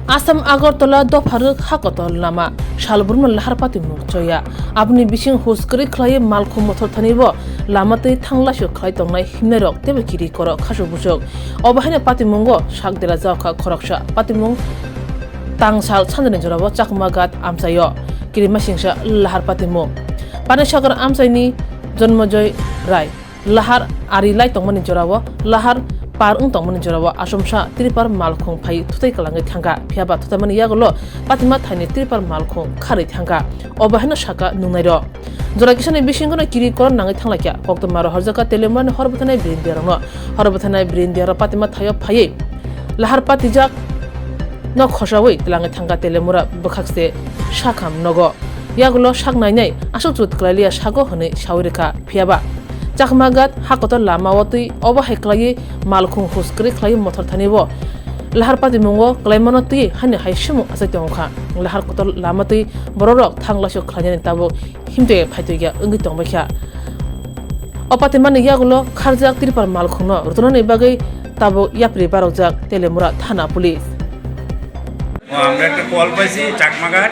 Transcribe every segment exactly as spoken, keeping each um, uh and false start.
Assam Agartala dopharwk ha kotor lama, salbrumno lahar patimung choya. Aboni bising hus kwrwi khlaiwi malkhung mothor thanibo lama twi thanglasio khlai tongnai himnairok teibo kiri korok khasuk busuk. Obo haino patimungo sak dela jaokha khoroksa. Patimung tangsal sanjani jorao Chakma Ghat amchaio. Kirimasingsa lahar patimung. Panisagar amchaini Jonmojoy Rai. Lahar ari lai tongmani jorao, lahar par wng tongmani jorao Asomsa Tripar malkhung phai thutai kwlangwi thangkha, phiyaba thutaimani yagulo patima thaini Tripar malkhung kharwi thangkha, obo haino saka nungnairok. Jora kisani bisingono kiri koron nangwi thanglaikha, koktwma rohorjakha Telemurani hor bwthanai Brindiarokno, hor bwthanai Brindiarok patima thaio phaiwi lahar patijak no khosawi twlangwi thangkha Telemura bwkhakse sakham nogo. Yagulo sak nainai aswk chut kwlailiya sago hwnwi sawi rwkha, phiyaba Chakma Ghat ha kotor lamao twi obo hai kwlaiwi malkhung hus kwrwi khlaiwi mothor thanibo lahar patimungo kwlaimano twi haino hai sumung achai tongkha. Lahar kotor lama twi bororok thanglasio khlainani tabuk himtwi phaitokya wngwi tongbaikha. O patimani yagulo kharjak Tripar malkhungno rwtwnani bagwi tabuk yapri barokjak Telemura thana police. ও, আমরা একটা কল পাইছি চাকমাঘাট,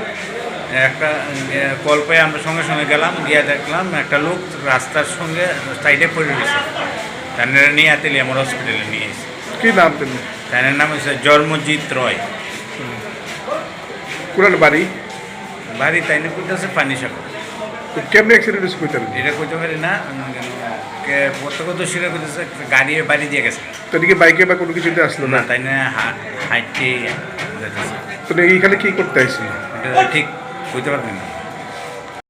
একটা, এ, কল পেয়ে আমরা সঙ্গে সঙ্গে গেলাম, গিয়ে দেখলাম একটা লোক রাস্তার সঙ্গে সাইডে পড়ে রয়েছে। তারা নিয়ে তেলিয়ামুড়া হসপিটালে নিয়ে এসে। কি নাম তিনি? তার নাম হচ্ছে জন্মজিৎ রয়। কোন বাড়ি? বাড়ি তাই না কইতেছে পানি সাগর। তো কেমনে অ্যাক্সিডেন্ট হয়েছে কইতে পারেন? এটা কইতে পারি না। উম, কে প্রত্যক্ষদর্শীরা কইতেছে গাড়ি বাড়ি দিয়ে গেছে। তো এদিকে বাইকে বা কোনো কিছুতে আসলো না? না, তাই না হা-, হাইটে যাইতেছে। তো এইখানে কি করতে আইছিল? এটা ঠিক কইতে পারবেন না।